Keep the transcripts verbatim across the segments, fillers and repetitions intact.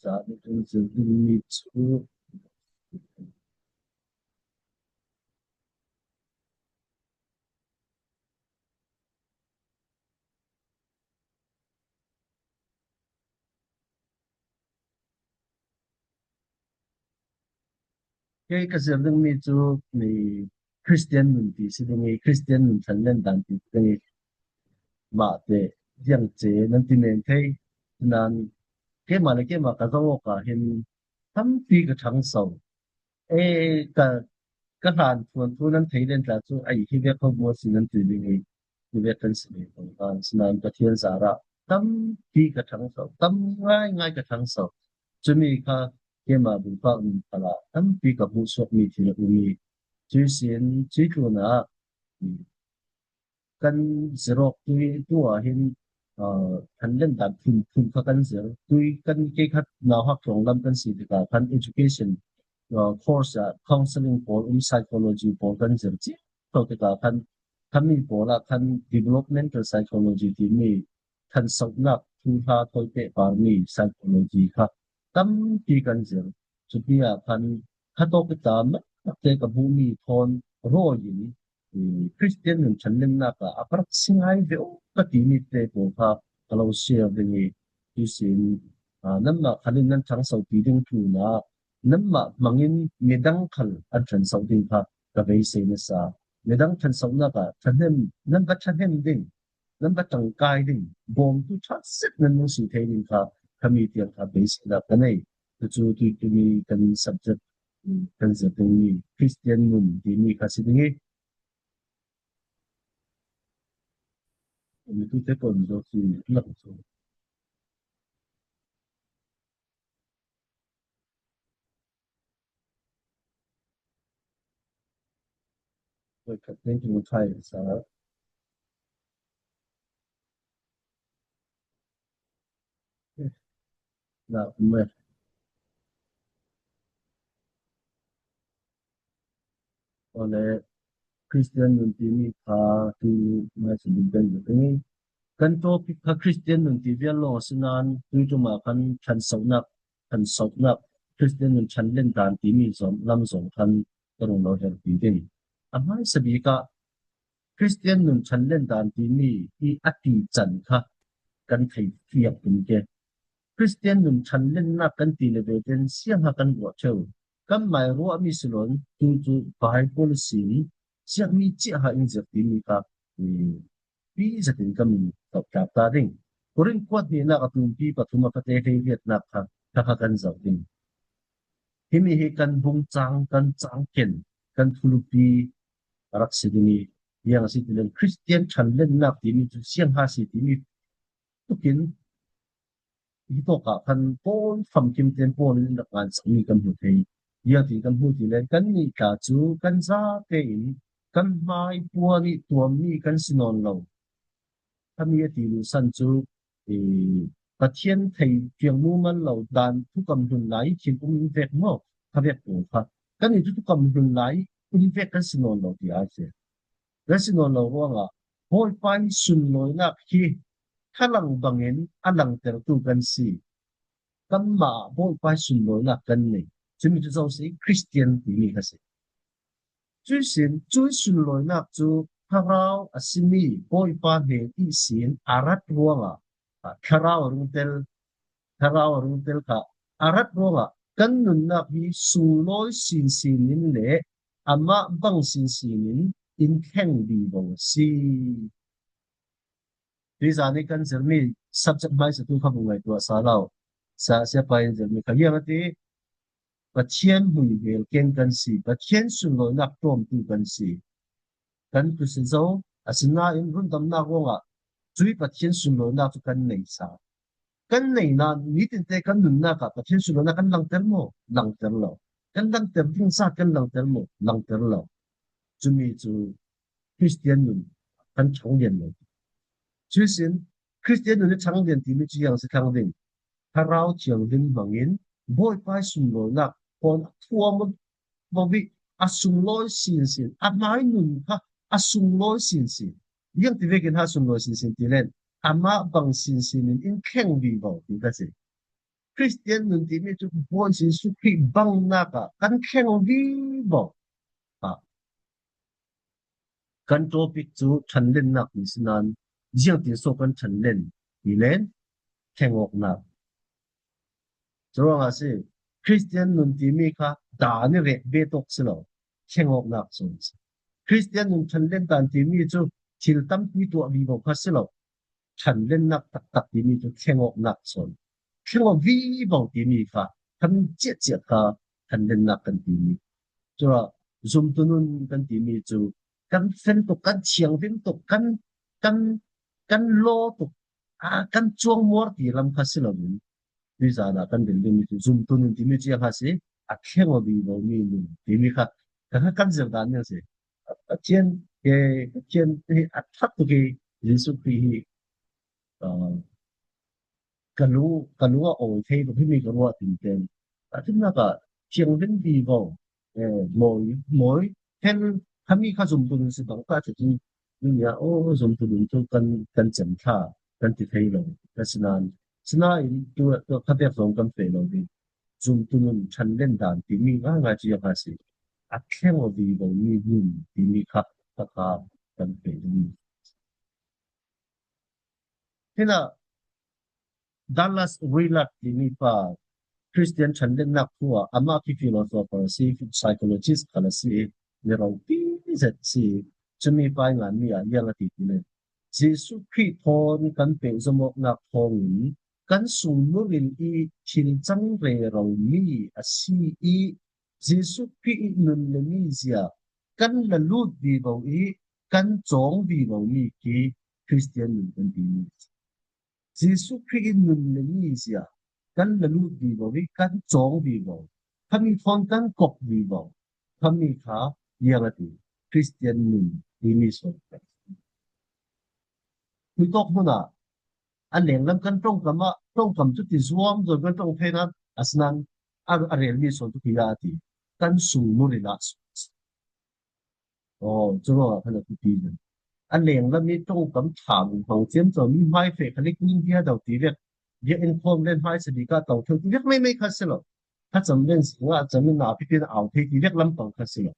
Zani kan zir ding mi cu kei ka zir dingmi cu mi Christian nun ti si ding i, Christian nun ṭhanlen dan ti si ding i, mah te ziang ce nan ti men thei. Nan keimah le keimah ka zoh awk ah hin tampi ka ṭhangso. E, ka, ka hlan thuanthu nan thei len tla cu, ai, hi vek kho bu a si nan ti ding i, hi vek kan si ve ko. Asinain Pathian zarah tampi ka ṭhangso, tam ngaingai ka ṭhangso. Cumi kha keimah bungpah um khalah tampi ka hmuhsuakmi thil a um i, cuih sin, cuih tlunah, um, kan zir awk tui tu ah hin, aa, ṭhanlen dan phun, phun kha kan zir. Tui kan kei khat nauhak tlawng lam kan si tikah khan education, aa, course ah counseling pawl um, psychology pawl kan zir ci. Tlawng tikah khan khami pawl ah khan developmental psychology timi ṭhansohnak thuhla thawi pehparmi psychology kha tampi kan zir. Cuti ah khan khatawk i ta mah te ka hmuhmi thawn rawi in, i, Christian nun ṭhanlennak ah a ka rak si ngai ve aw ka timi te pawl kha ka lo share ding i, cuih sin, aa, nanmah khal in nan ṭhangsopi ding tlunah nanmah hmangin midang khal an ṭhanso ding kha ka beisei nasa. Midang ṭhansohnak ah ṭhahnem, nan va ṭhahnem ding, nan va ṭangkai ding, bawmtu ṭha zet nan nung si thei ding kha khami tiang kha beiseinak ka nei. Cucu tuitumi kan subject, kan zir dingmi Christian nun timi kha si ding i, mi tu te pawh zo si nak cu. Voikhat tengteng thai sa. Na, me. Awle, Christian nun timi kha tu mai si ding kan zir ding i, kan topic kha Christian nun ti vial lawng a si nain tui ṭum ah khan ṭhansohnak, ṭhansohnak, Christian nun ṭhanlen dan timi zong, lam zong khan ka rung lo herhpi ding. A hmaisa bik ah Christian nun ṭhanlen dan timi i a ti can kha kan thei fiang tum ke. Christian nun ṭhanlennak kan ti le ve ten siangha kan ruah ṭheu. Kanmai ruahmi si loin tu cu Bible sin siangmi ciah ha in zirh timi kha, um, pi zetin kan min tlawh tlak ta ding. Korin kuat hnihnak a tumpi pathum a fate hleiriatnak kha, kha, kha kan zoh ding. Himi hi kan bungcang, kan cangken, kan thulupi a rak si ding i, ziang a si ti len Christian ṭhanlennak timi cu siangha si timi tukin hi tawkah khan Paul famkim tein Paul in rak ngan sakmi kan hmu thei. Ziangtin kan hmu ti len kannih tla cu kan zate in kan hmai puan i tuammi kan si nawn lo. Khami a ti lusan cu, i, Pathian thei fiang mumal lo dan thukam hlun lai i thil um vek maw? Kha vek pawl kha. Kannih cu thukam hlun lai i um vek kan si nawn lo ti a si. Kan si nawn lo ruangah Bawipa i sunlawinak hi thalang bangin a langtertu kan si. Kanmah Bawipa i sunlawinak kan nei. Cumi cu zo si, Christian timi kha si. Cuih sin, cuih sunlawinak cu thlarau a simi Bawipa hnen ihsin a rat ruangah, ah, thlarau a rung tel, thlarau a rung tel kha a rat ruangah kan nunnak hi sunglawi sinsin in le amah bang sinsin in in thleng vivo a si. Tuizan i kan zirmi subject hmaisatu kha bu ngaihtuah sa lo. Sa, siapa in zirmi kha ziang a ti, Pathian hmuihmel keng kan si, Pathian sunlawinak ṭawmtu kan si. Kan tu si zo, asinain rundamnak ruangah cuih Pathian sunlawinak cu kan nei sa. Kan nei nain nitinte kan nunnak ah Pathian sunlawinak kan langter maw? Langter lo. Kan langter ding zat kan langter maw? Langter lo. Cumi cu Christian nun kan ṭhang lian lo. Cuih sin Christian nun i ṭhang lian timi cu ziang si thlang ding. Thlarau Thianghlim hmangin Bawipa i sunlawinak thawn a thuam bawk i a sunglawi sinsin, a hmai nun kha a sunglawi sinsin. Ziang ti vekin ha sunglawi sinsin ti len amah bang sinsin in in thleng vivo ti ka si. Khristian nun timi cu Bawi Jesuh Khrih bangnak ah kan thleng aw vivo. Ah, kan topic cu ṭhanlennak ti si nain ziangtin so kan ṭhanlen ti len thleng awknak. Curuangah a si, Khristian nun timi kha daan i rek ve tawk si lo, thleng awknak sawn a si. Khristian nun ṭhanlen daan timi cu thil tampi tuah vivo kha si lo, ṭhanlennak taktak timi cu thleng awknak sawn, thleng aw vivo timi kha kan ciahciah kha ṭhanlennak kan timi. Curuah zumtu nun kan timi cu kan fel tuk, kan thianghlim tuk, kan, kan, kan law tuk, aa, kan cuang muar ti lam kha si loin, tuizan ah kan dil dingmi cu zumtu nun timi cu a si, a thleng aw vivo mi nun timi kha, kha kan zir dan ning a si. Pathian, ke, Pathian hi a ṭhat tuk i Jesuh Khrih hi, aa, ka lung, ka lung a awi thei tuk himi ka ruah tinten. A ṭhatnak ah thianghlim vivo, eh, mawi, mawi, fel, khami kha zumtu nun si bang ta cun, nihin ah, aw, zumtu nun cu kan, kan cem thla, kan ti thei lo, ka si nain, sinain, tu, tu kha pek zong kan feh lo ding. Zumtu nun ṭhanlen daan timi ngaingai cu a si. A thleng aw vivo mi nun timi kha, kha, kha kan feh ding. Hinah Dallas Willard timi pa Khristian ṭhanlennak thu ah amah khi philosopher a si, psychologist khal a si, mi ropi zet a si. Cumi pa i nganmi ah ziang a ti ti le, Jesuh Khrih thawn kan pehzom awknak thawngin kan sungmuril i thil cang rero mi a si i Jesuh Khrih i nun le mizia kan la lut vivo i kan cawng vivo mi khi Khristian nun kan timi. Jesuh Khrih i nun le mizia kan la lut vivo i kan cawng vivo, khami thawn kan kop vivo, khami kha ziang a ti, Khristian nun timi sawn. Khuitawk hmun ah a lenglam kan ṭongkam ah, ṭongkam cu ti zuam zuam kan ṭong thei nain, asinain a, a relmi sawn cu khui a ti, kan sungmuril ah sawn. Aw, curuangah khan a thupi zet. A lenglam i ṭongkam ṭha hmang ciamco mi hmaifeh khal i kun bia do ti vek, biakinn khawm le hmaisa bik ah to theu ti vek meimei kha si lo. Thlacam len sungah cam in a pipi in a au thei ti vek lampang kha si lo.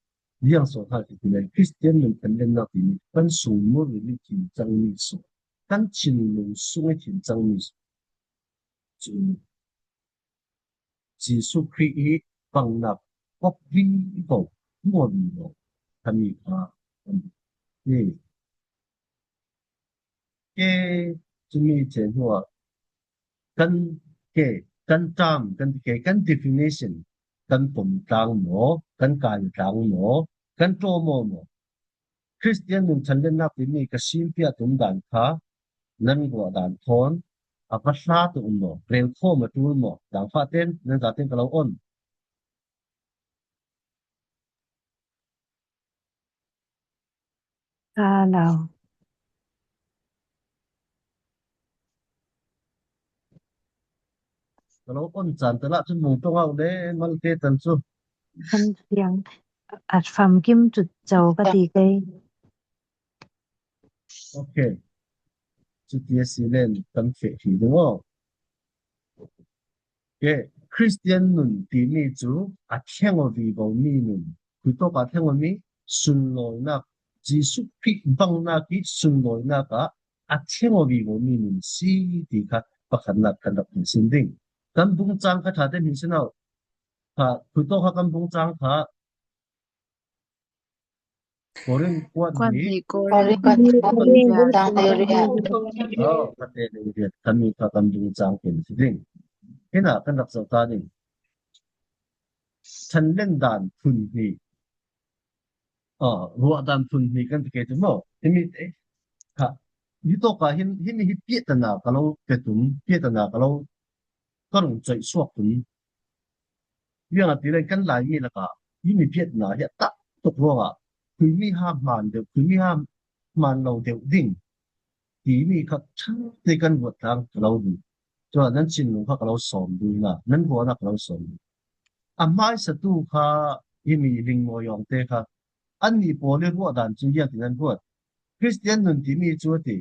Ziang sawn kha ti le Khristian nun ṭhanlennak timi kan sungmuril i thin cangmi sawn, kan thinlung sung i thin cangmi sawn. Cu Jesuh Khrih i bangnak kop vivo, hmuh vivo, khami kha kan ti. Ke cumi ceh hnuah kan ke, kan term, kan ti ke, kan definition, kan pom tlang maw, kan kai tlang maw, kan ṭawm aw maw? Khristian nun ṭhanlennak timi ka simpi a tum dan kha nan ruah dan thawn a va hla tuk maw, rel khawm a ṭul maw, dang fah ten nan zaten ka lo on. Ka lo. Ka lo on caan tal ah cun vung ṭong au le malte tan cu. Kan fiang a famkim cu co ka ti kei. Ok. Cuti a si len kan feh hrih ding aw. Ke, Khristian nun timi cu a thleng aw vivo mi nun, khuitawk ah thleng aw mi sunlawinak, Jesuh Khrih bangnak i sunlawinak ah a thleng aw vivo mi nun si ti kha pakhatnak kan rak sim ding. Kan bungcang kha ṭha tein hmin si hna u. Kha, khuitawk kha kan bungcang kha Korin kuat Kuat hnih. Hnih, Korin Korin kuat hnih, kuat hnih, kuat hnih. Oh, kate le riat kami kha kan bungcang pen si ding. Hinah kan rak zoh ta ding. Ṭhanlen dan phun hnih. Ah, ruah dan phun hnih kan ti ke tu maw? Himi te. Kha. Hi tawk ah hin, himi hi piahtana ka lo pe tum, piahtana ka lo ka rung coih suak tum. Ziangahtile kan Laimi lakah himi piahtana hi a tak tuk ruangah khuimi ha hmaan deuh, khuimi ha hmaan lo deuh ding timi kha ṭha te kan ruat tlang ka lo duh. Cun nan thinlung kha ka lo sawm duh hna, nan ruahnak ka lo sawm duh. A hmaisatu kha himi lingmawi awngte kha annih pawl i ruah dan cu ziangtin an ruat? Khristian nun timi cu a ti,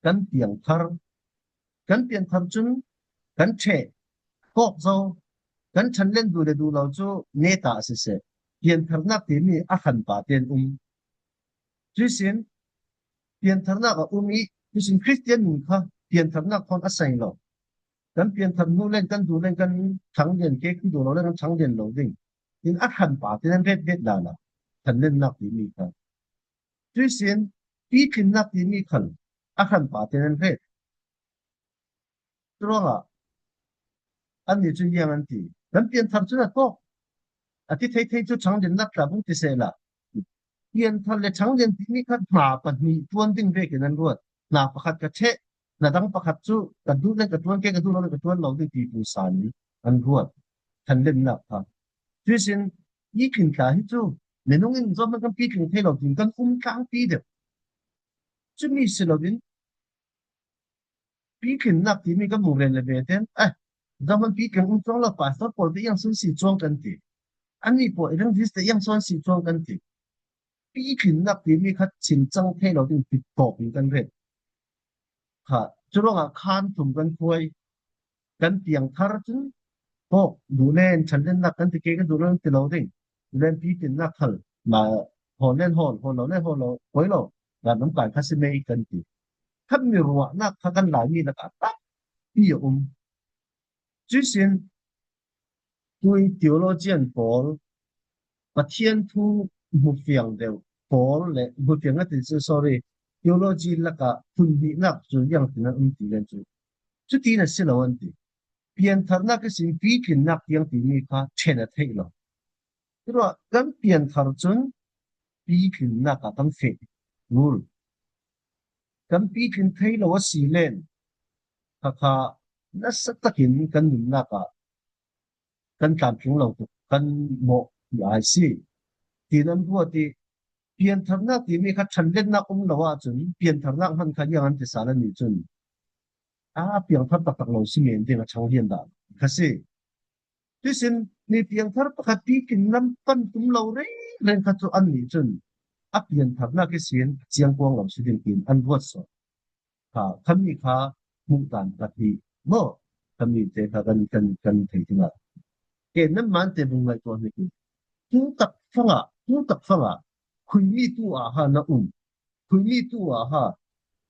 kan piangthar, kan piangthar cun kan ṭheh, kawk zo. Kan ṭhanlen duh le duh lo cu neta a siseh, piantharnak timi a hranpa tein um. Cuihsin piantharnak a um i, cuihsin Khristian nun kha piantharnak thawn a sai lo. Kan pianthar hnu len kan duh len kan ṭhang lian, ke kan duh lo len kan ṭhang lian lo ding. In a hranpa tein an ret bet lala ṭhanlennak timi kha. Cuihsin pitlinnak timi khal a hranpa tein an ret. Curuangah annih cu ziang an ti? Kan pianthar cun a tawk. A ti thei thei cu ṭhangliannak tla bung ti sehla, pianthar le ṭhanglian timi kha hna pahnih ṭuan ding vekin an ruat. Hna pakhat ka ṭheh, hna dang pakhat cu ka duh le ka ṭuan, ke ka duh lo le ka ṭuan lo ding ti hmuhsan in an ruat. Ṭhanlennak kha. Cuihsin, i khin tla hi cu minung in zohman kan pitling thei lo tiin kan um tlangpi deuh. Cumi si loin, pitlinnak timi kan hmuh len le ve ten, eh, zohman pitling um cuang lo, pastor pawl te iang sun si cuang kan ti. Annih pawl evangelist te iang sun si cuang kan ti. Pitlinnak timi kha chim cang thei lo ding pittawp in kan ret. Kha, curuangah khan thum kan khuai, kan piangthar cun, tawk, duh len ṭhanlennak kan ti, ke kan duh lo ti lo ding. Duh len pitlinnak khal, ma, hawl len hawl, hawl lo len hawl lo, koi lo, ran lam kai kha si mei kan ti. Kha mi ruahnak kha kan Laimi lakah tampi a um. Cuihsin, tui theologian pawl, Pathian thu hmufiang deuh pawl le hmufiang a ti cu, sorry, theology lakah phunhnihnak cu ziang tin an um ti len cu, cutin a si lo an ti. Piantharnak ihsin pitlinnak tiang timi kha ṭhen a theih lo. Curuah kan pianthar cun pitlinnak ah kan feh rul. Kan pitlin thei lo a si len, khakha nasa takin kan nunnak ah kan tlamtling lo tuk, kan mawh ti ai si. Tin an ruat i, piantharnak timi kha ṭhanlennak um lo ahcun piantharnak hman kha ziang an ti sal an nih cun, a piangthar taktak lo si men ding a ṭhang lian dah kha si. Cuihsin mi piangthar pakhat pitling lam pan tum lo rengren kha cu annih cun a piantharnak ihsin a ciangkuang lo si ding tiin an ruat sawn. Kha, khami kha hmuh dan pahnih maw? Khami te kha kan, kan, kan thei tikah, ke nan man te bung ngaihtuah hnik in, tu tak fangah, tu tak fangah khuimi tu ah ha na um, khuimi tu ah ha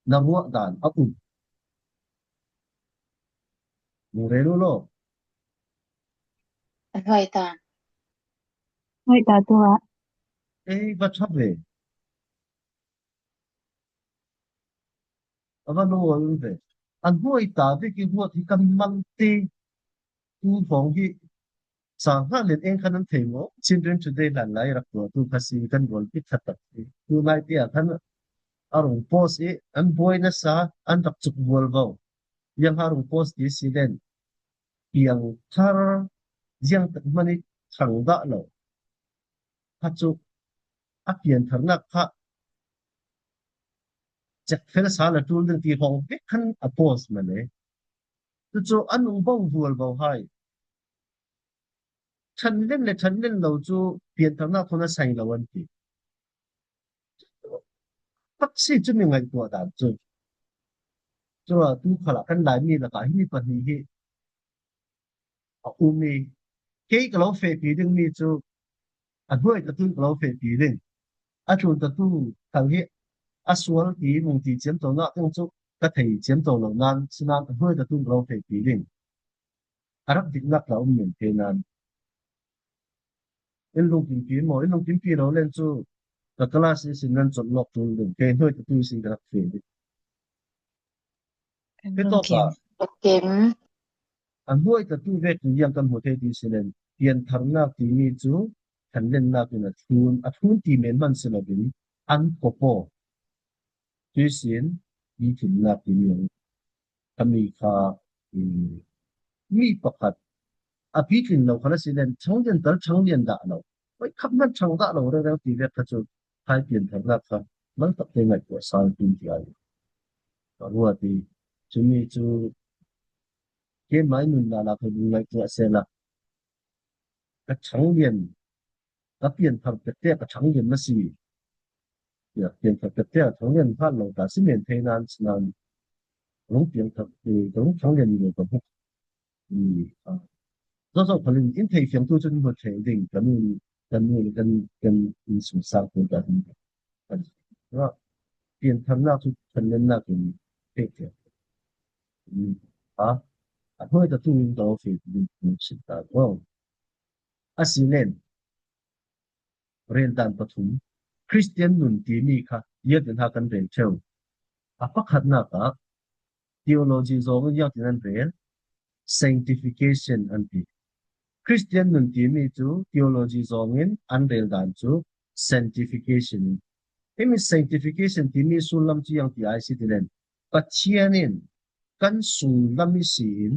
na ruah dan a um. Nung rel u law. A hnuai ta. Hnuai ta tu ah. Ei, va ṭha ve. A va lungawi un ve. A hnuai ta bik i ruat hi kan malte. Tu hrawng hi sang hna len eng khan an thei maw? Children Today hlan lai rak tuah tu kha si kan rual bik khat tak si. Tu lai te ah khan a rung post i an buai nasa an rak cuk bual vo. Ziang ha rung post ti si len piangthar ziang tak hmanh i thang dah lo. Kha cu a piantharnak kha cekfel sa le ṭul ding ti hrawng bik khan a post mah le. Cucu a nung bo vual bo hai. Ṭhanlen le ṭhanlen lo cu piantharnak thawn a sai lo an ti. Taksi cu mi ngaihtuah dan cu. Cun tu khalah kan Laimi lakah hi mi pahnih hi a um i, kei ka lo fehpi dingmi cu a hnuai tatun ka lo fehpi ding. A tlun tatu khal hi a sual ti vung ti ciamco nak ding cu ka thei ciamco lo nan, sinain a hnuai tatun ka lo fehpi ding. A rak diknak tla um men te nan. In lungkimpi maw? In lungkimpi lo len cu ka class ihsin nan colh lawk ṭul ding. Kei hnuai tatu ihsin ka rak feh ding. Kan hi tawk lungkim ah. Lungkim. A hnuai tatu vek tu ziang kan hmu thei ti si len, piantharnak timi cu ṭhanlennak in a thlun, a thlun ti men hman si loin an kop aw. Cuihsin, i thlunnak timi ang. Khami kha, um, mi pakhat a pitlin lo kha a si len, ṭhanglian tal, ṭhanglian dah lo. Voi khap hman ṭhang dah lo rengren ti vek kha cu, khai piantharnak kha mal tak te ngaihtuah sal tum ti ai. Ka ruat i, cumi cu keimah i nun lala kha ngaihtuah sehla, ka ṭhanglian, ka pianthar pekte ka ṭhanglian na si. Pianthar pekte a ṭhanglian hal lo ta si men thei nan, si nan, rung piangthar, eh, rung ṭhanglian lo ka hmuh. I, ah, Zozo khalin in thei fiang tu chun hmu thei ding kan un, kan un, kan, kan in sung sang tu ta ding. Kan, piantharnak cu ṭhanlennak in thei fiang. A, a hnuai ta tu in ka ofi ding sin ta ko. A si len, rel dan pathum, Christian nun timi kha ziatin ha kan rel ṭheu. A pakhatnak ah theology zawng in ziatin an rel, sanctification an ti. Christian nun timi cu theology zawng in an rel dan cu sanctification. Himi sanctification timi sullam cu ziang ti ai si ti len, Pathian in kan sunglam ihsin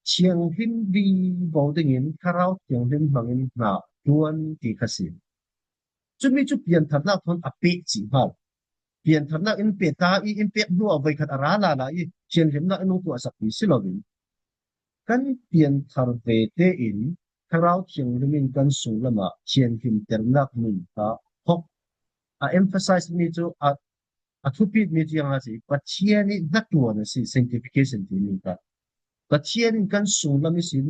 thianghlim vivo dingin Thlarau Thianghlim hmangin hna ṭuan ti kha si. Cumi cu piantharnak thawn a peh cih hmau. Piantharnak in peh ta i, in pek hnu ah voikhat a ra lala i, thianghlimnak in hung tuahsak ti si loin, kan pianthar ve tein Thlarau Thianghlim in kan sunglam ah thianghlimternak nun kha thok. A emphasize mi cu a, a thupit mi cu ziang a si, Pathian i hnaṭuan a si, sanctification timi kha. Pathian in kan sunglam ihsin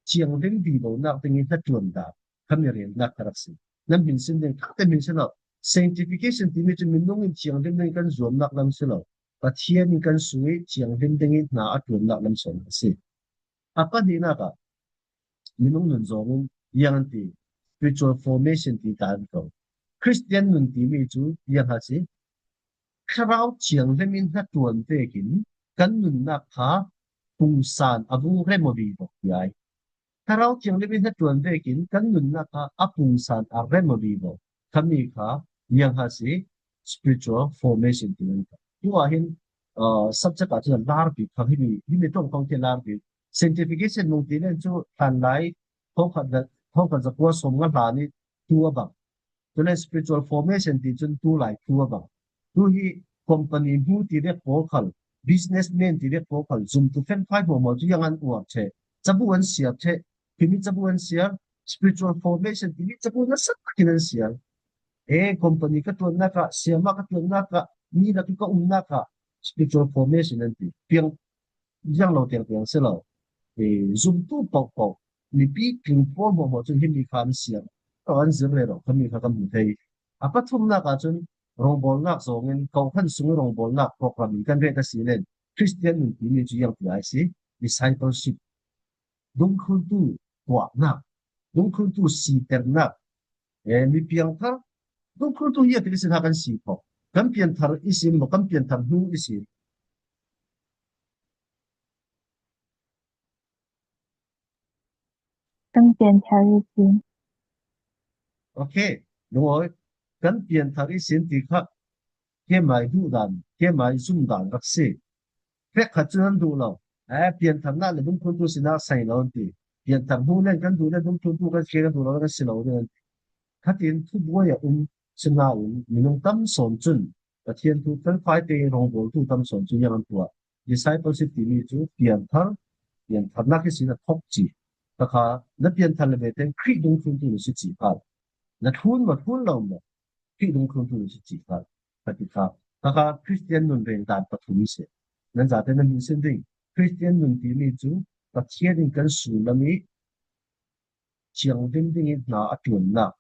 thianghlim vivonak ding i hnaṭuan dan khami relnak ka rak si. Nan hminsin ding, thakte hminsin lo. Sanctification timi cu minung in thianghlim ding kan zuamnak lam si lo. Pathian in kan sung i thianghlim ding i hna a ṭuannak lam sawn a si. A pahnihnak ah minung nun zawng in ziang an ti, spiritual formation ti ta an ko. Christian nun timi cu ziang a si. Thlarau Thianghlim in hnaṭuan vekin kan nunnak kha pungsan a vung rem aw vivo ti ai. Thlarau Thianghlim in hnaṭuan vekin kan nunnak kha a pungsan a rem aw vivo. Khami kha ziang a si, spiritual formation ti an ko. Tu ah hin, uh, subject ah cun a lar bik kha himi, himi ṭong kong khi lar bik. Sanctification nung ti len cu hlanlai thongkhat za, thongkhat zakua sawmnga hlan i tu a bang. Cule spiritual formation ti cun tu lai tu a bang. Tu hi company hmu ti vek pawl khal, businessman ti vek pawl khal, zumtu fengfai hmuahhmuah cu ziang an uar ṭheh, cabu an siar ṭheh, timi cabu an siar, spiritual formation timi cabu nasa takin an siar. E, company ka ṭuannak ah, siama ka ṭuannak ah, mi lak i ka umnak ah, spiritual formation an ti. Piang ziang lo tiang tiang si lo. E, zumtu paohpaoh, mipi tling pawl hmuahhmuah cun himi kha an siar. An zir rero, khami kha kan hmu thei. A pathumnak ah cun rawngbawlnak zawng in, kawhhran sung i rawngbawlnak program in kan ret a si len, Christian nun timi cu ziang ti ai si, discipleship. Dungthluntu tuahnak, dungthluntu siternak, e, mi piangthar, dungthluntu hi a ti sin ha kan si khawh. Kan pianthar i sin maw, kan pianthar hnu i sin. Kan pianthar i sin. Okay, lungawi, kan pianthar i sin ti kha keimai duh dan, keimai zum dan rak si. Hrekkhat cun an duh lo. Eh, piantharnak le dungthluntu sinak sai lo an ti. Pianthar hnu len kan duh le dungthluntu kan si kan duh lo kan si lo ding an ti. Khatin thubuai a um sinain minung tam sawn cun Pathian thu felfai tein rawngbawltu tam sawn cun ziang an tuah. Discipleship timi cu pianthar, piantharnak ihsin a thok ci. Takha na pianthar le ve tein Khrih dungthluntu na si ci hal. Na thlun maw, thlun lo maw, Khrih dungthluntu na si ci hal. Ka ti kha. Takha Christian nun reng dan pathum si. Nan zate nan hmuhsin ding. Christian nun timi cu Pathian in kan sullam i thianghlim ding i hna a ṭuannak,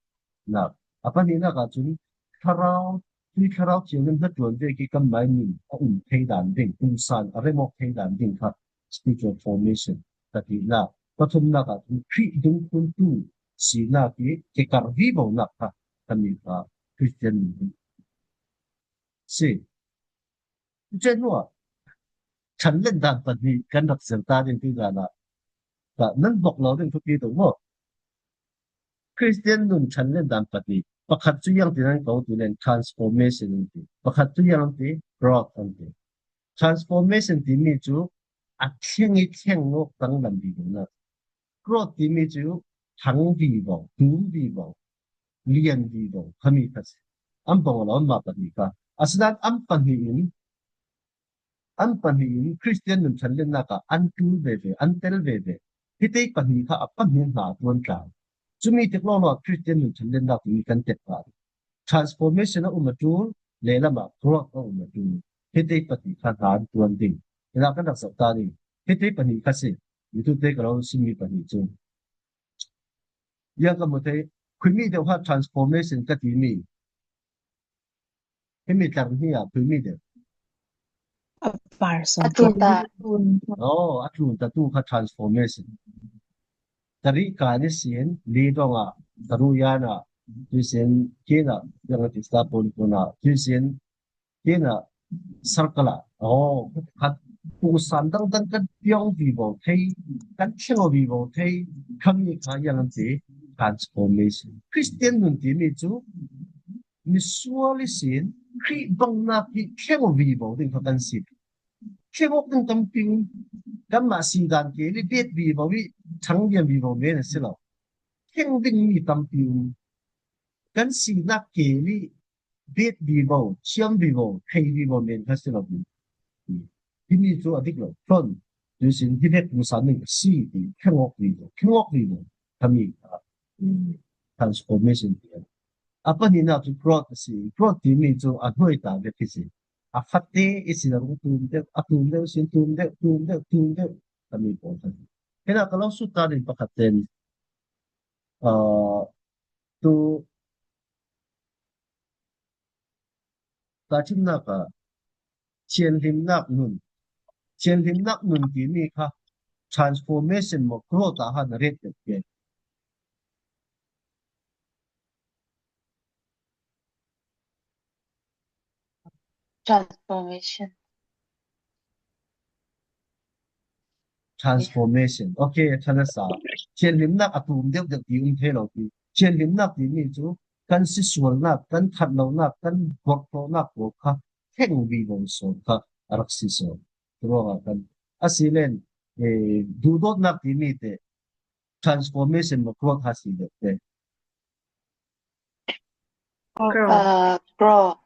nak. A pahnihnak ah cun thlarau, tui thlarau thianghlim hnaṭuan vek i kanmai nun a um thei dan ding, pungsan a rem awk thei dan ding kha spiritual formation ka ti nak. Pathumnak ah cun Khrih dungthluntu sinak i kikar vivonak kha kanmai kha Christian nun si. Cucu hnuah ṭhanlen dan pahnih kan rak zir ta ding ti zan ah ka nan bok lo ding thupi tuk maw? Christian nun ṭhanlen dan pahnih, pakhat cu ziang ti nan ko ti len transformation an ti, pakhat cu ziang an ti, growth an ti. Transformation timi cu a thleng i thleng awk tanglam vivo nak. Growth timi cu thang vivo, tum vivo, lian vivo khami kha si. An bang lo anmah pahnih kha. Asinain an pahnih in, an pahnih in Christian nun ṭhanlennak ah an ṭul veve, an tel veve. Hitei pahnih kha a pahnih hna a ṭuan tlang. Cumi tik lawnglawng ah Christian nun ṭhanlennak timi kan tek hna. Transformation a um a ṭul, lehlam ah growth a um a ṭul. Hitei pahnih kha hna an ṭuan ding. Hinah kan rak zoh ta ding. Hitei pahnih kha si. Mitute ka lo simi pahnih cu. Yang ka mu thei, khuimi deuh kha transformation ka ti mi. Himi tlar ni a khuimi deuh. A par sawm A tlun ta. Oh, a tlun ta tu kha transformation. Tari ka ni sin, li dong a, taru yan a, tu sin, kina, yang a ti sta pon pon a, tu sin, kina, circle a. Oh, khat, pungsan dang dang kan piang vivo thei, kan thleng vivo thei, khami kha yang an ti, transformation. Christian nun ti mi chu, misual i sin, Khrih bang nak hi thleng vivo ding kha kan si. Thleng awk ding tampi um, kan mah si dan ke li bet vivo i, thang vian vivo men a si lo. Thleng ding mi tampi um. Kan si nak ke li bet vivo, thiam vivo, thei vivo men kha si lo. Himi chu a dik lo. Ton, tu sin hi vek pungsan ning si ti, thleng awk vivo, thleng awk vivo. Khami kha transformation ti. A pahnina chu growth a si. Growth ti mi chu a hnuai ta vek hi si. A fate i si lo tum deuh, a tum deuh sin, tum deuh, tum deuh, tum deuh. Khami pawl kha. Hena ka lo sut ta ding pakhat ten. Ah, tu ka chimnak a, thianhlimnak nun. Thianhlimnak nun ti mi kha transformation maw, growth a kha na ret deuh ke. Transformation. Transformation. Okay, a than a sa. Thianhlimnak a tum deuh deuh ti um thei lo ti. Thianhlimnak ti mi chu kan si sualnak, kan that lonak, kan borhtlawhnak pawl kha thleng vivo sawn kha a rak si sawn. Ruangah kan a si len, eh, duhdawtnak ti mi te transformation maw, growth kha si deuh te. Uh, growth.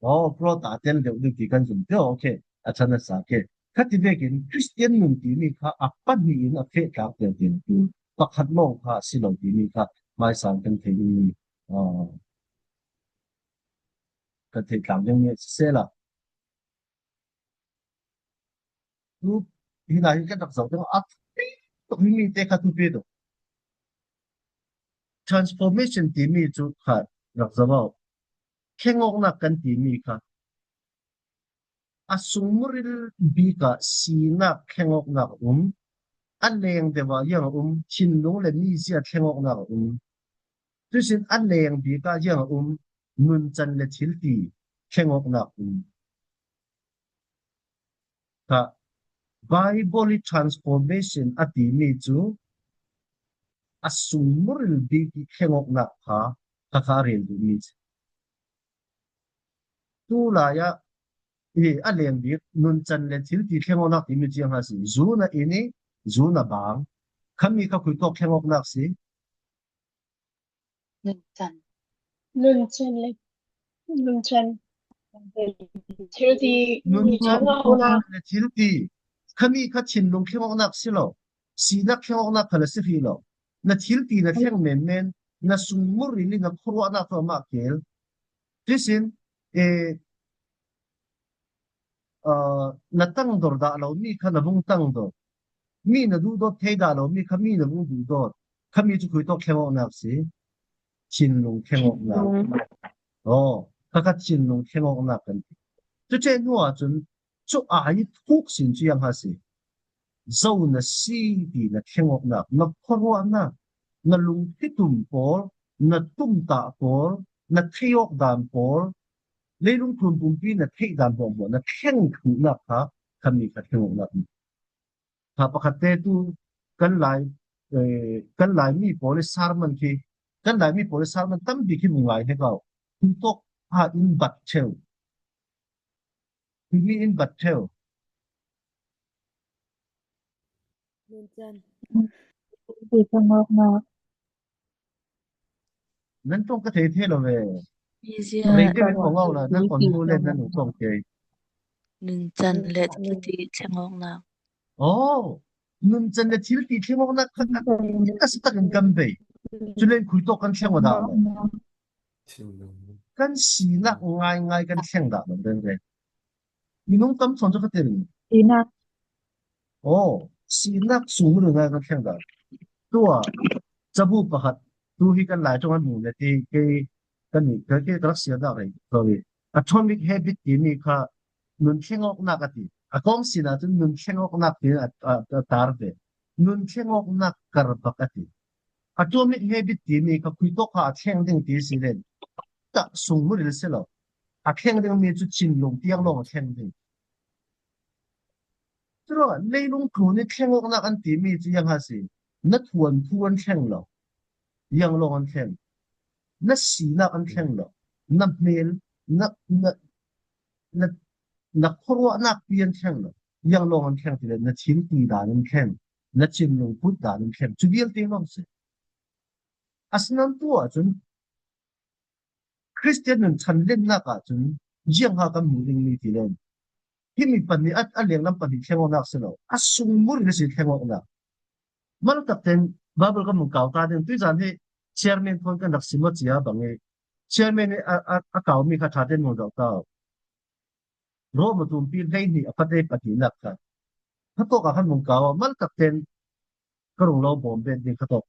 Oh, growth a tel deuh deuh ti kan zum te. Okay, a than a sa ke. Khati vekin Christian nun ti mi kha a pahni in a feh tlak tel tel tu. Pakhat maw kha si lo ti mi kha mai sang kan thei in mi. Ah, kan thei tlang deuh mi a si sela. Tu, hina hi kan rak zoh deuh a, pi tuk hi mi te kha tu pi tuk. Transformation ti mi chu kha rak zoh a. Thleng awknak kan ti mi kha. A sungmuril bik ah sinak thleng awknak a um. A leng deuh ah yang a um, thinlung le mizia thleng awknak a um. Tuisin a leng bik ah yang a um, nuncan le thilti thleng awknak um. Kha Bible i transformation a ti mi chu a sungmuril bik i thleng awknak kha kha kha a rel duh mi chu. Tu lai ah i a leng bik nuncan le thilti thleng awknak ti mi ciang ha si. Zuna in i, zuna bang. Khami kha khuitawk thleng awknak si. Nuncan. Nuncan le nuncan. Thilti Nuncan thleng awknak. Le thilti. Khami kha thinlung thleng awknak si lo. Sinak thleng awknak kha la si hi lo. Na thilti na thleng menmen, na sungmuril i na khuaruahnak tu amah kel. Tuisin, eh, ah, na tangdor dah lo mi kha na vung tangdor. Mi na duhdawt thei dah lo mi kha mi na vung duhdawt. Khami cu khuitawk thleng awknak si. Thinlung thleng awknak. Oh, kha kha thinlung thleng awknak kan ti. Cuce hnu ahcun cu ai thuk sin cu yang ha si. Zo na si ti na thleng awknak, na khuaruahnak, na lungthitum pawl, na tumtah pawl, na theih awk dan pawl, leilung thum pumpi na theih dan hmuahhmuah, na thleng thluhnak kha khami kha thleng awknak. Kha pakhat te tu kan lai, eh, kan lai mi pawl i sermon khi, kan lai mi pawl i sermon tampi khi mu ngai he kau. Khuitawk ha in bat theu. Khuimi in bat theu. Nuncan. Ti thleng awknak. Nan tong ka thei thei lo ve. Mizia. Rei te min pong au la, nan kon hnu le nan u tong thei. Nuncan le thilti thleng awknak. Oh, nuncan le thilti thleng awknak kha ka si takin kan bei. Cu len khuitawk kan thleng aw dah lo. Kan sinak ngaingai kan thleng dah lo reng reng. Minung tam thawn cu ka tel. Sinak. Oh, sinak sungmuril ngai kan thleng dah. Tua, cabu pakhat, Tu hi kan Lai ṭawng an hmu le ti kei kan nih, kei ka rak siar dah rei. Sorry. Atomic habit timi kha nun thleng awknak a ti. A kawng sinah cun nun thleng awknak tiin a, a, a tar ve. Nun thleng awknak karbak a ti. Atomic habit timi kha khui tawk kha a thleng ding ti si len. Tak sung muril si lo. A thleng dingmi cu thinlung tiang lawng a thleng ding. Curuangah leilung tlun i thleng awknak an timi cu ziang ha si. Na thuanthu an thleng lo. Ziang lawng an thleng. Na sinak an thleng lo. Na hmel, na, na, na, na khuaruahnak pi an thleng lo. Ziang lawng an thleng ti le na thil ti dan an thleng. Na thinlung put dan an thleng. Cu vialte lawng si. Asinain tu ahcun Khristian nun ṭhanlennak ahcun ziang ha kan hmuh dingmi ti len himi pahnih a, a lenglam pahnih thleng awknak si lo, a sung muril a si thleng awknak. Mal takten Bible kan hmuh kau ta ding, tuizan hi chairman thawn kan rak sim aw cia bang i chairman i a, a, a kaumi kha ṭha tein hmuh zoh ta. Rom a tumpi hleihnih a fate pahnihnak kha. Kha tawk ah khan hmuh kau aw, mal takten ka rung lo bawm bet ding kha tawk.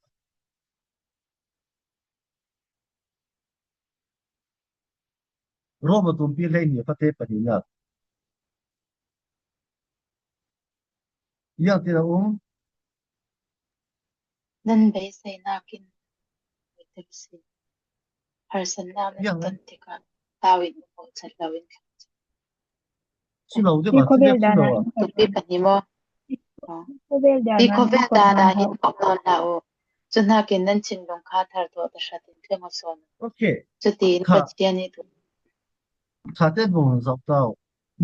Rom a tumpi hleihnih a fate pahnihnak. Ziang tin a um. Nan beiseinak in tek si. Harsatnak nan ziang ton tikah tau in um awk cat lo in. Si lo deuh ah, khuavel dan ah. Tumpi pahnih maw? Khuavel dan ah hin kop nawn hlah u. Cu hnakin nan thinlung kha thar thawh tahratin thleng aw sawn. Okay. Cutiin Pathian i tu. Ṭhate bung zoh ta u.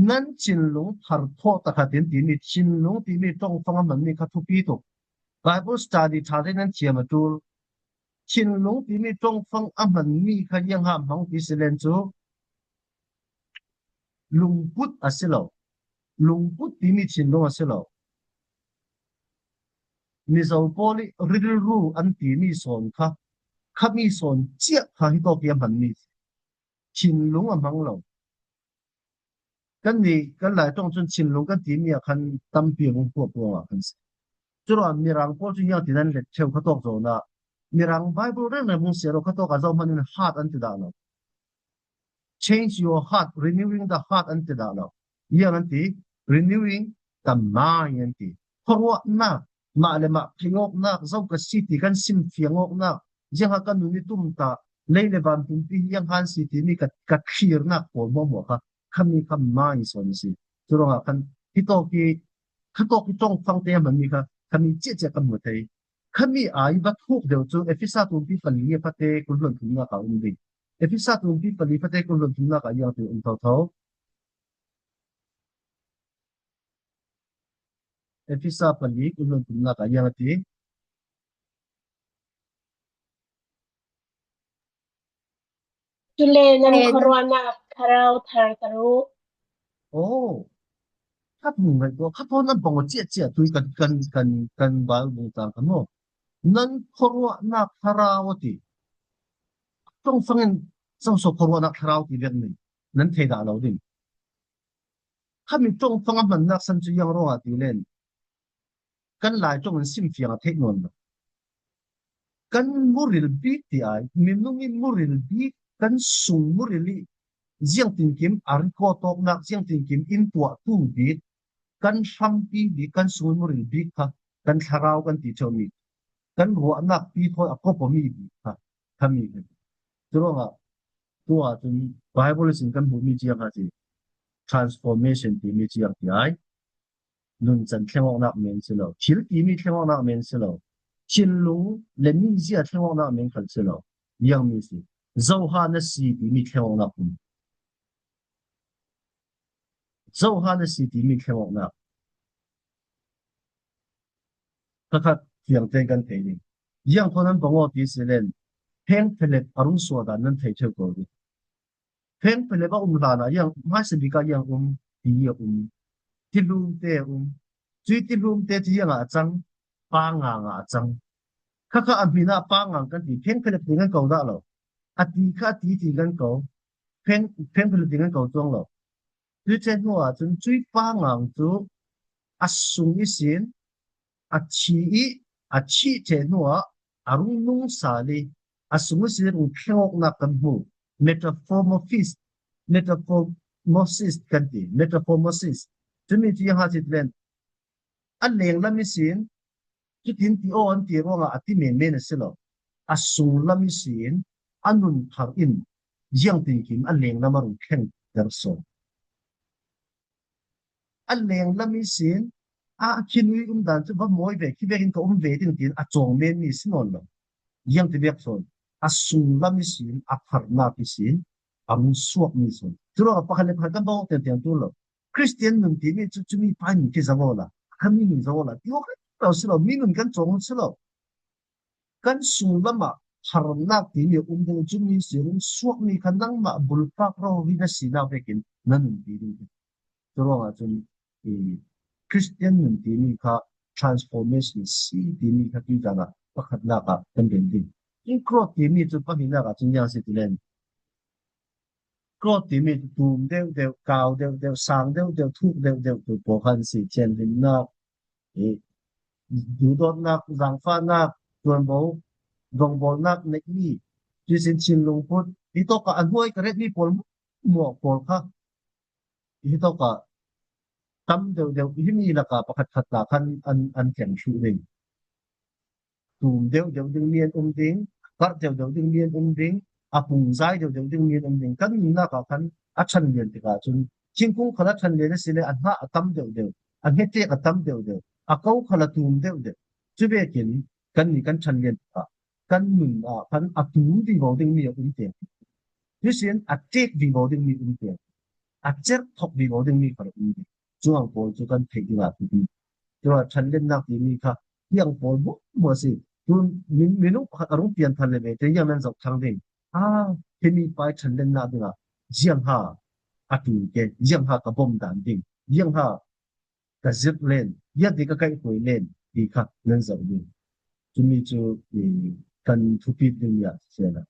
Nan thinlung thar thawh tahratin timi thinlung timi ṭongfang a hmanmi kha thupi tuk. Bible study ṭhate nan thiam a ṭul. Thinlung timi ṭongfang a hmanmi kha ziang ha hmang ti si len cu lungput a si lo. Lungput timi thinlung a si lo. Mizo pawl i rilru an timi sawn kha, khami sawn ciah kha hitawk i a hmanmi thinlung a hmang lo. Kannih kan Lai ṭawng cun thinlung kan timi ah khan tampi a vung puahpuah ah kan si. Curuangah Mirang pawl cu ziang tin an let ṭheu kha tawk zawn ah Mirang Bible reng reng hmung siar aw kha tawk ah zohman in heart an ti dah lo. Change your heart, renewing the heart an ti dah lo. Ziang an ti, renewing the mind an ti. Khuaruahnak, mah le mah theih awknak, zo ka si ti kan sim fiang awknak, ziangha kan nun i tum ta, lei le van pumpi hi ziangha an si timi ka, ka thlirnak pawl hmuahhmuah kha, khami kha mind sawn a si. Curuangah khan hitawk i, khatawk i ṭongfangte a hmanmi kha, khami ciahciah kan hmu thei. Khami ai va thuk deuh cu Efesa tumpi pali a fate kul hluan thumnak ah um ding. Efesa tumpi pali fate kul hluan thumnak ah ziang ti um thotho. Efesa pali kul hluan thumnak ah ziang a ti. Cule nan khuaruahnak thlarau tharter u. Oh, kha hmu ngaih ko, kha thawn an bang aw ciahciah tui kan, kan, kan, kan Bible bung tang kan maw. Nan khuaruahnak thlarau a ti. Ṭongfang in zoso khuaruahnak thlarau ti vek ning nan thei dah lo ding. Khami ṭongfang a hmannak san cu ziang ruangah ti len kan Lai ṭawng in simfiang a theih nawn lo. Kan muril bik ti ai, minung i muril bik, kan sung muril i ziangtinkim a record awknak, ziangtinkim in tuahtu bik, kan hrampi bik, kan sung muril bik kha kan thlarau kan ti ṭheumi, kan ruahnak pi thawi a kop awmi bik kha khami kan. Curuangah tu ahcun Bible sin kan hmuhmi ciang kha si, transformation timi ciang ti ai. Nuncan thleng awknak men si lo, thil timi thleng awknak men si lo, thinlung le mizia thleng awknak men khal si lo. Ziangmi si, zoha na si timi thleng awknak um. Zoha na si timi thleng awknak. Khakhat fiangte kan thei ding. Ziang khaw nan bang aw ti si len, pheng phelep a rung suah dan nan thei ṭheu ko ding. Pheng phelep a um hlanah ziang, hmaisa bik ah ziang um, ti a um, tihlumte a um. Cui tihlumte cu ziangah a cang, pangang ah a cang. Khakha a hmin ah pangang kan ti, pheng phelep ti kan ko dah lo. A ti kha a ti ti kan ko, pheng, pheng phelep ti kan ko cuang lo. Cui ṭheh hnu ahcun cui pangang cu a sung ihsin a thi i a thih ṭheh hnuah a rung nung sal i A sung ihsin hong thleng awknak kan hmu. Metamorphosis, metamorphosis kan ti, metamorphosis. Cumi cu ziang ha si ti len, a lenglam ihsin cutin ti aw an ti ruangah a ti menmen a si lo. A sunglam ihsin a nun thar in ziangtinkim a lenglam a rung thlengter sawn. A lenglam ihsin a khinui um dan cu va mawi ve, khi vekin ka um ve ding tiin a cawng menmi si nawn lo. Ziangti bek sawn, a sunglam ihsin a pharnak ihsin a rung suakmi sawn. Curuangah pakhat le pakhat kan bang awk tiangtiang tu lo. Khristian nun timi cu cumi pa in khi zang awla, a khami nun zang awla ti awk lo si lo, mi nun kan cawng si lo. Kan sunglam ah harnak timi a um ding, cumi si rung suakmi kha nangmah bulpak rori na sinak vekin na nunpi ding. Curuangah cun i Khristian nun timi kha transformation si timi kha tuizan ah pakhatnak ah kan rem ding. Cun growth timi cu pahninak ah cun ziang si ti len, growth timi cu tum deuh deuh, kau deuh deuh, sang deuh deuh, thuk deuh deuh tu pawl kha an si. Thianhlimnak, i duhdawtnak, zaangfahnak, tuanvo, dongbawlnak neihmi, cuihsin thinlung phut, hi tawkah a hnuai ka retmi pawl hmuahhmuah pawl kha, hi tawkah tam deuh deuh himi lakah pakhatkhat ta khan an, an thleng thluh ding. Tum deuh deuh dingmi an um ding, a karh deuh deuh dingmi an um ding, a pungzai deuh deuh dingmi an um ding. Kan nunnak ah khan a ṭhanlian tikah cun thingkung khal a ṭhanlian asile a hnah a tam deuh deuh, a hnetek a tam deuh deuh, a ko khal a tum deuh deuh. Cuvekin kannih kan ṭhanlian tikah kan nun ah khan a tum vivo dingmi a um tiang, cuihsin a tek vivo dingmi um tiang, a cerh thok vivo dingmi khal a um ding. Cuang pawl cu kan theih dingah thupi. Cun ṭhanlennak timi kha hiang pawl hmuahhmuah a si. Cun min-, minung pakhat a rung pianthar le ve te ziang nan zoh thlang ding. Ah, himi pa ih ṭhanlennak dingah ziangha a ṭul ke, ziangha ka bawm dan ding, ziangha ka zirh len, ziangti ka kaihhruai len ti kha nan zoh ding. Cumi cu, i, kan thupit dingmi ah si sehla.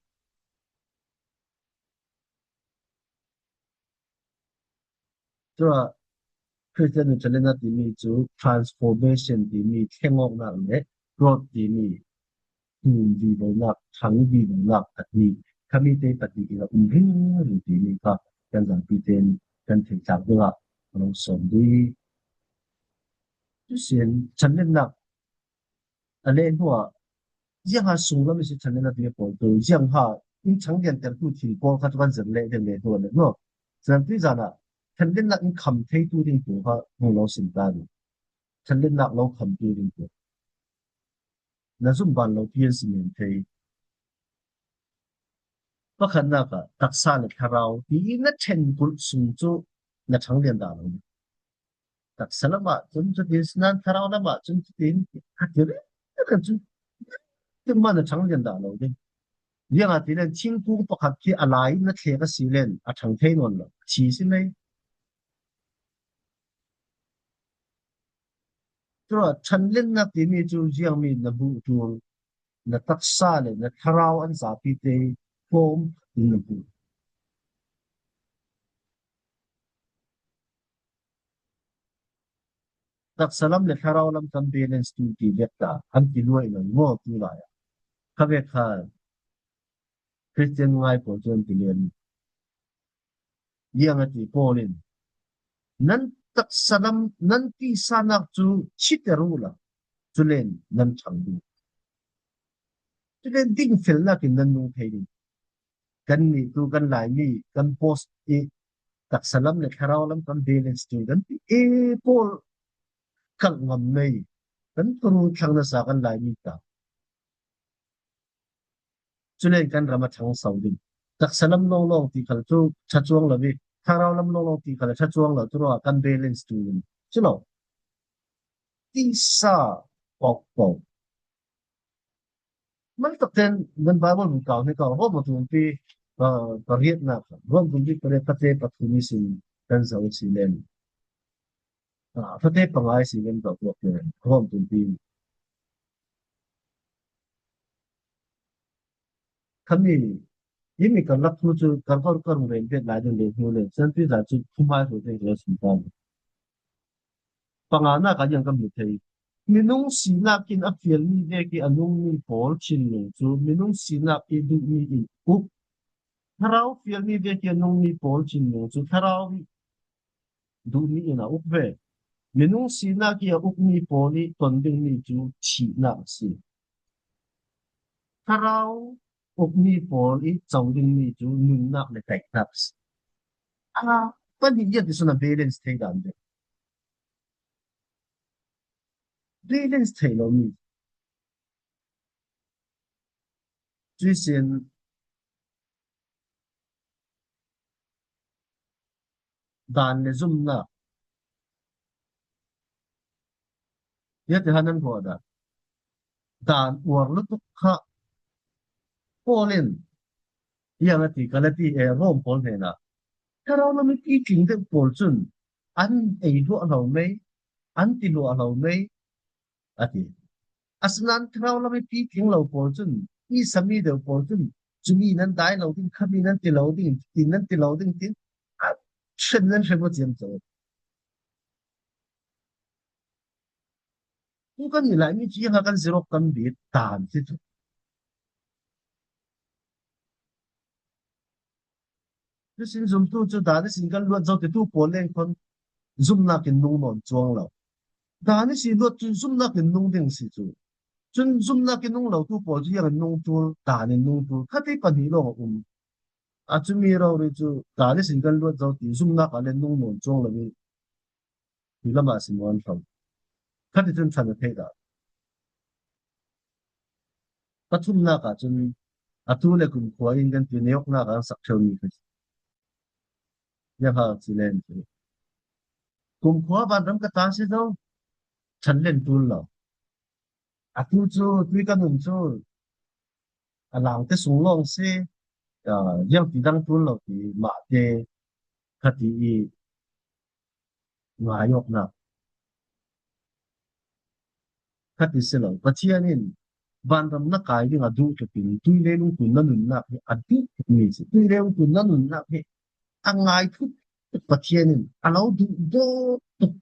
Cun Khristian ṭhanlennak timi cu transformation timi thlengawknak le growth timi tum vivonak, ṭhang vivonak a ti. Khami te pahnih in a um ringring timi kha kan zapi tein kan theihtlak dingah a lo sawm dih. Cuihsin ṭhanlennak a leh hnuah, ziangha sunglam ihsi ṭhanlennak timi pawl tu, ziangha in ṭhangliantertu thil pawl kha cu kan zir leh ding leh hnuah le hnuah. Cun tuizan ah ṭhanlennak in kham theitu ding pawl kha hmu lo sin ta ding. Ṭhanlennak lo khamtu ding pawl. Na zumh ban lo pian si men thei. Pakhatnak ah taksa le thlarau ti na ṭhen kulh sung cu na ṭhanglian dah lo. Taksa lamah cun cutin, sinan thlarau lamah cun cutin, a ti rih kan cun, timah na ṭhanglian dah lo ding. Ziangahtile thingkung pakhat khi a lai na thlek a si len a ṭhang thei nawn lo, thi si mei. Cun ṭhanlennak timi cu ziangmi na hmuh ṭul, na taksa le na thlarau an zapi te tlawm in na hmuh. Taksa lam le thlarau lam kan balance tu ti vek ta an ti luai lo maw tu lai ah. Kha vek kha Khristian ngai pawl cu an ti lian. Ziang a ti Paul in, nan taksa lam nan tihsanak cu chiter uhla, culen nan ṭhang ding. Culen dingfelnak in nan nung thei ding. Kannih tu kan Laimi kan post i taksa lam le thlarau lam kan balance tu kan ti e, Paul kalh ngam mei, kan thuru thlang nasa kan Laimi ta. Culen kan ram a ṭhangso ding. Taksa lam lawnglawng ti khal cu ṭha cuang lo i, thlarau lam lawnglawng ti khal a ṭha cuang lo, curuangah kan balance tu ding. Cu lo. Tisa pawkpawk. Mangtak ten nan Bible bu kau hi kau, Rom a tumpi, ah, pariatnak, Rom tumpi pariat, fate pathum ihsin kan zoh si len. Ah, fate panga ihsin kan zoh tuak len, Rom tumpi. Khami, himi kan rak thu cu kan kor kan rel bet lai ding le hnu le, sanpi za cu thumai hru te hru sun ta. Panganak ah ziang kan hmu thei. Minung sinak in a fialmi vek ih a nungmi pawl thinlung cu minung sinak ih duhmi in uk. Thlarau fialmi vek ih a nungmi pawl thinlung cu thlarau ih duhmi in a uk ve. Minung sinak ih a ukmi pawl ih ton dingmi cu thihnak a si. Thlarau ukmi pawl ih co dingmi cu nunnak le kaihnak a si. A pahnih ziah tisun a balance thei dan ding. Balance thei lomi. Cuihsin dan le zumnak. Ziah tihan nan ruah dah? Dan uar lutuk kha Paul in, ziang a ti, Galati, eh, Rom pawl hnenah, thlarau lam ih pitling deuh pawl cun an ei hluah hlo mei, an ti hluah hlo mei, a ti. Asinain thlarau lam ih pitling lo pawl cun, mi sami deuh pawl cun, cumi nan dai lo ding, khami nan ti lo ding, tin nan ti lo ding, tin a hren nan hren aw ciamco. Tu kan i Laimi cu ziangha kan zirh awk kan bik dan si cu. Cusin zumtu cu dan ihsin kan luat zo titu pawl leng khon zumnak in nung nawn cuang lo. Dan ihsi luat cu zumnak in nung ding si cu. Cun zumnak in nung lo tu pawl cu ziang in nung tul, dan in nung tul, khat ih pahnih lawng a um. A cumi rori cu dan ihsin kan luat zo ti zumnak ah le nung nawn cuang lo ih, hi lamah a si muan hlo. Khat ih cun ṭhan a theih dah? Pathumnak ah cun atu le kumkhua in kan ti, neiawknak ah an sak ṭheumi kha si. Ziangha si len cu kumkhua vanram ka ta si zo, ṭhan len tul lo. Atu cu tui kan nun cu a langte sung lawng si, aa, ziangti dang ṭul lo ti mahte kha ti ih ngai awknak kha ti si lo. Pathian in vanram na kai ding a duh tluk in tui le lungput na nunnak hi a duh tlukmi si. Tui le lungput na nunnak hi a ngai thut tuk Pathian in a lo duh dawt tuk.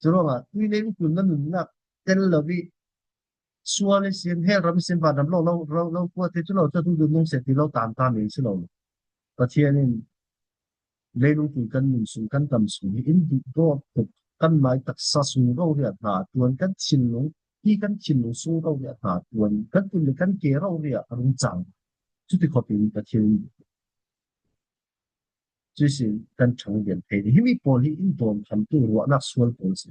Curuangah tui le lungput na nunnak tel lo ih sual ihsin, hell ram ihsin, vanram lo, lo, lo, lo kuate cu lo, cu tu dun nung seh ti lo, tan ta men si lo. Pathian in leilung tui kan nun sung, kan tam sung hi in duh dawt tuk, kan mai taksa sung rori ah hna tuan, kan thinlung, hi kan thinlung sung rori ah hna tuan, kan tun le kan ke rori ah a rung cang. Cuti khawh in Pathian in duh. Cuihsin kan ṭhang lian thei ding. Himi pawl hi in dawn khamtu ruahnak sual pawl si.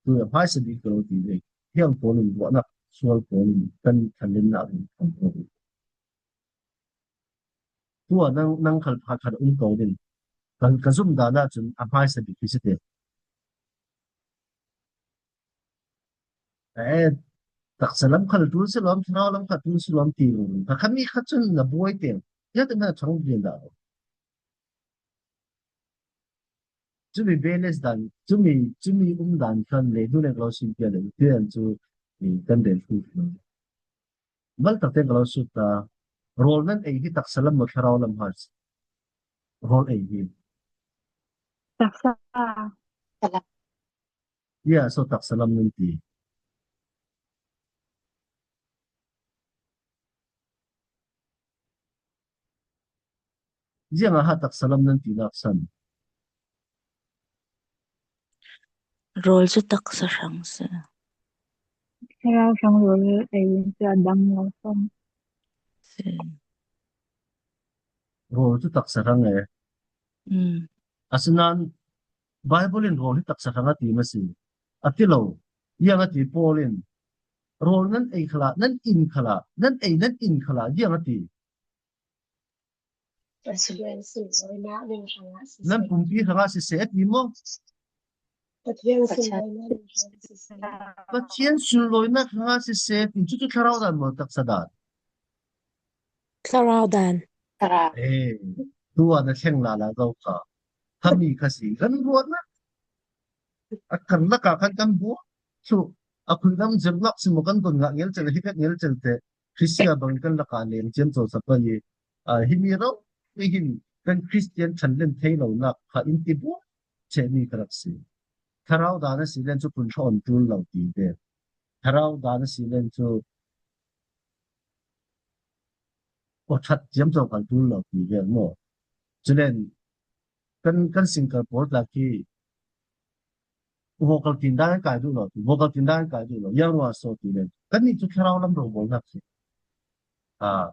Tu a hmaisa bik ka lo ti ve. Hiang pawl in ruahnak sual pawl in kan thanlennak in kan ko ding. Tu ah nang, nang khal pakhat um ko ding. Ka, ka zum dan ahcun a hmaisa bik hi si te. Eh, taksa lam khal ṭul si lawm, thlarau lam khal ṭul si lawm ti rung. Kha khami kha cun na buai te. Ya te na ṭhang lian dah lo. Cumi balance dan, cumi, cumi um dan khan leidu le lo sim pia le, tian cu, eh, kan rel hlu hlu. Mal tak te ka lo sut ta. Rawl nan ei hi taksa lam maw, thlarau lam hnga si? Rawl ei hi. Taksa. Ya, so taksa lam nan ti. Ziangah ha taksa lam nan tinak san? Rawl cu taksa hrang si. Thlarau hrang rawl ei in si a dang lo. Si. Rawl cu taksa hrang e. Mm. Asinain Baibal in rawl hi taksa hrang a ti maw si? A ti lo. Ziang a ti Paul in rawl nan ei khalah, nan in khalah, nan ei nan in khalah, ziang a ti? Nan pumpi hrangah siseh a ti maw? Pathian sunlawinak hrangah siseh. Pathian sunlawinak hrangah siseh a ti. Cucu thlarau dan maw, taksa dan? Thlarau dan. Thlarau. Eh, tu ah na thleng lala zo kha. Khami kha si. Kan ruahnak a karlak ah khan kan buak thluh. A khuilam zirnak si maw, kan don ngah ngelcel, hi vek ngelcel te. Khrisia bangin kan lakah leng ciamco sapah i, aa, himi rori hin kan Khristian ṭhanlen thei lonak kha in ti buak ṭhehmi ka rak si. Thlarau dan a si len cu phun hrawh an ṭul lo ti ve. Thlarau dan a si len cu aw ṭhat ciamco kal ṭul lo ti ve maw? Culen kan, kan singkal pawl tla khi vocal tin dan an kai duh lo, vocal tin dan an kai duh lo, yang ruang so ti len. Kannih cu thlarau lam ro bawlnak si. Aa,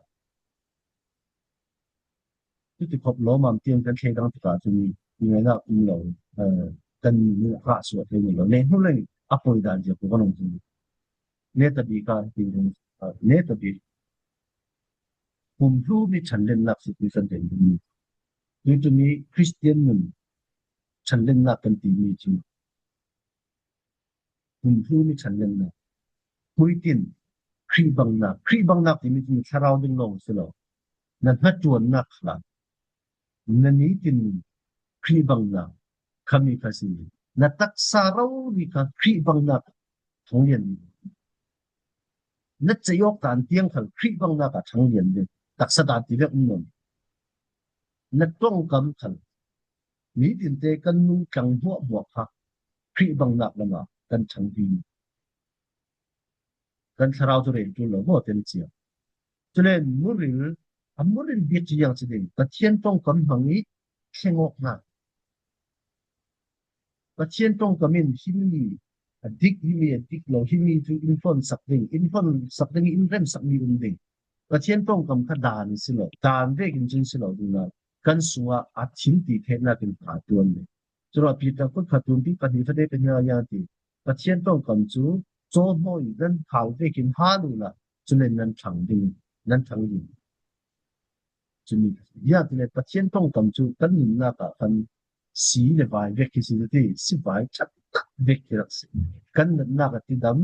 Cuti khop lawmam tiang kan thleidang tikah cun ngaihnak um lo, eh, kan rah suah thei lo. Nehnu leng a poi dan zia ko kan um. Neta bik ah ti, eh, neta bik pumhlumi ṭhanlennak si ti kan thei ding. Tui tumi Christian nun ṭhanlennak kan timi cu pumhlumi ṭhanlennak. Puitin Khrih bangnak, Khrih bangnak timi cu thlarau ding lawng si lo. Na hnaṭuannak kha, na nitin Khrih bangnak khami kha si. Na taksa rori kha Khrih bangnak ṭhanglian ding. Na ceih awk dan tiang khal Khrih bangnak ah ṭhanglian ding. Taksa dan ti vek um nawn. Na ṭongkam khal nitinte kan nung tlang hmuahhmuah kha Khrih bangnak lamah kan ṭhang ding. Kan thlarau cu rel ṭul lo maw, ten cia. Cule muril, a muril bik cu ziang si ding, Pathian ṭongkam hmang i thleng awknak. Pathian ṭongkam in himi a dik, himi a dik lo, himi cu in hlonsak ding, in hlonsak ding i in remsakmi um ding. Pathian ṭongkam kha dan si lo, dan vekin cun si lo ding lo, kan sungah a thin ti theihnak in hna tuan ding. Curuah Peter kut kha tumpi pahnih fate pahnih ah yan ti, Pathian ṭongkam cu cawhnawi nan hal vekin hal uhla, cule nan ṭhang ding, nan ṭhang ding. Cumi, ziangtile Pathian ṭongkam cu kan nunnak ah khan si le vai vek hi si ti, si vai ṭhat tak vek hi rak si. Kan natnak a tidam,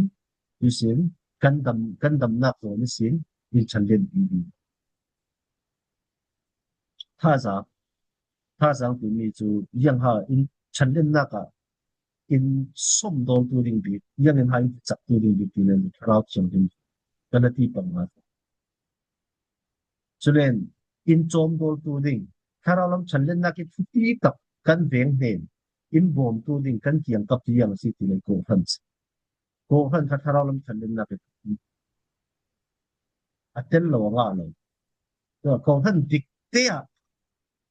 tuisin, kan dam, kan damnak zawn ihsin, in ṭhanlian ding. Thazaang, thazaang timi cu ziangha in ṭhanlennak ah in sawmdawltu ding bik, ziang in ha in caktu ding bik ti nen thlarau thiam ding kan a ti pang ngai. Culen in cawmdawltu ding, thlarau lam ṭhanlennak i thupi tak kan veng hnen in bawmtu ding kan kiangkap tu ziang a si ti len kawhhran si. Kawhhran kha thlarau lam ṭhanlennak i a tel lo, a ngah lo. Kawhhran dik te ah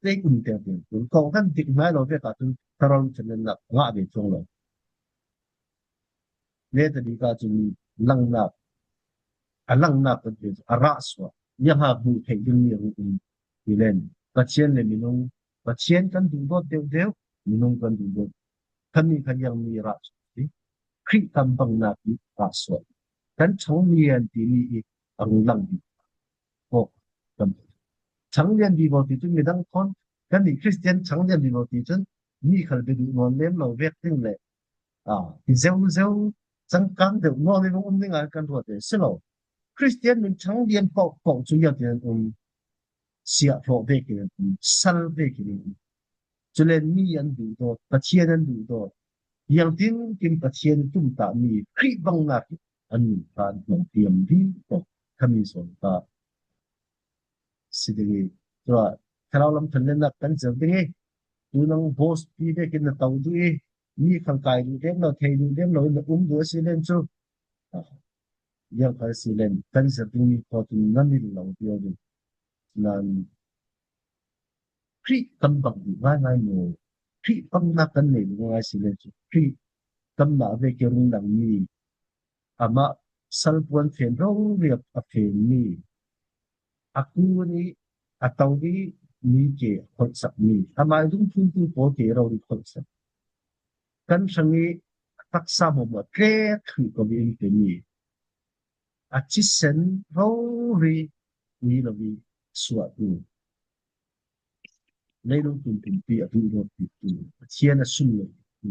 te um tengteng cun kawhhran dik hngai lo vek ahcun thlarau lam ṭhanlennak ngah ve cuang lo. Neta bik ahcun langnak, a langnak kan ti cu a rah suah, ziangha hmuh theih dingmi a um ti len Pathian le minung, Pathian kan duhdawt deuhdeuh, minung kan duhdawt. Khami kha ziangmi rah suah si. Khrih kam bangnak i rah suah. Kan ṭhanglian timi i a rung lang dih. Aw, kan ṭhanglian vivo ti cun midang khawn, kannih Christian ṭhanglian vivo ti cun mi khal biaduh nawn lem lo vek ding le, aa, i zeu zeu, cangkang deuh nawn i vung um ding ah kan ruat ve si lo. Christian nun ṭhanglian paoh paoh cu ziangtin an um, siah hlawh vekin an um, sal vekin an um. Culen mi an duhdawt, Pathian an duhdawt. Ziangtinkim Pathian tumtahmi Khrih bangnak an nun kha an hmang tiam dih ko khami zawn kha si ding i, tua thlarau lam ṭhanlennak kan zir ding i, tu nang boss pi vekin na to duh i, mi khal kai duh dem lo, thei duh dem lo in na um duh a si len cu, ziang kha a si len kan zir dingmi khawh cun na mil lo cio ding. Nan Khrih kan bang duh ngaingai maw? Khrih bangnak kan nei duh ngaingai si len cu Khrih kanmah vek i rung langmi, amah salpuan fen rori a fenmi, a kun i a to i mi ke a kholhsakmi, amah i dungthluntu pawl ke rori kholhsak, kan hrang i a taksa hmuahhmuah tlek thluh ko in pemi, a thisen rori ui lo i suahtu, leilung tum pumpi a duhdawttu, Pathian a sunlotu,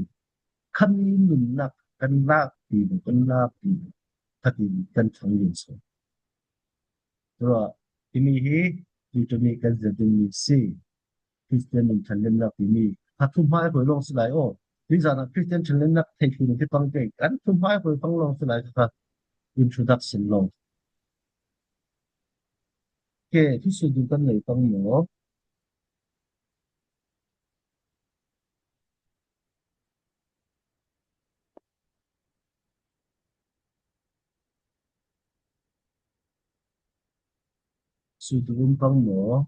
khami nunnak kan lakpi lo, kan lakpi lo, khatin kan ṭhanglian sawn. Tua timi hi, tui tumi kan zir dingmi si. Christian nun ṭhanlennak timi kha thuhmaihruai lawng si lai aw. Tuizan ah Christian ṭhanlennak theih thluh nan ti pang ke, kan thuhmaihruai pang lawng si lai kha, introduction lawng. Ke, thusuh duh kan nei pang maw? Sui tukum pang maw?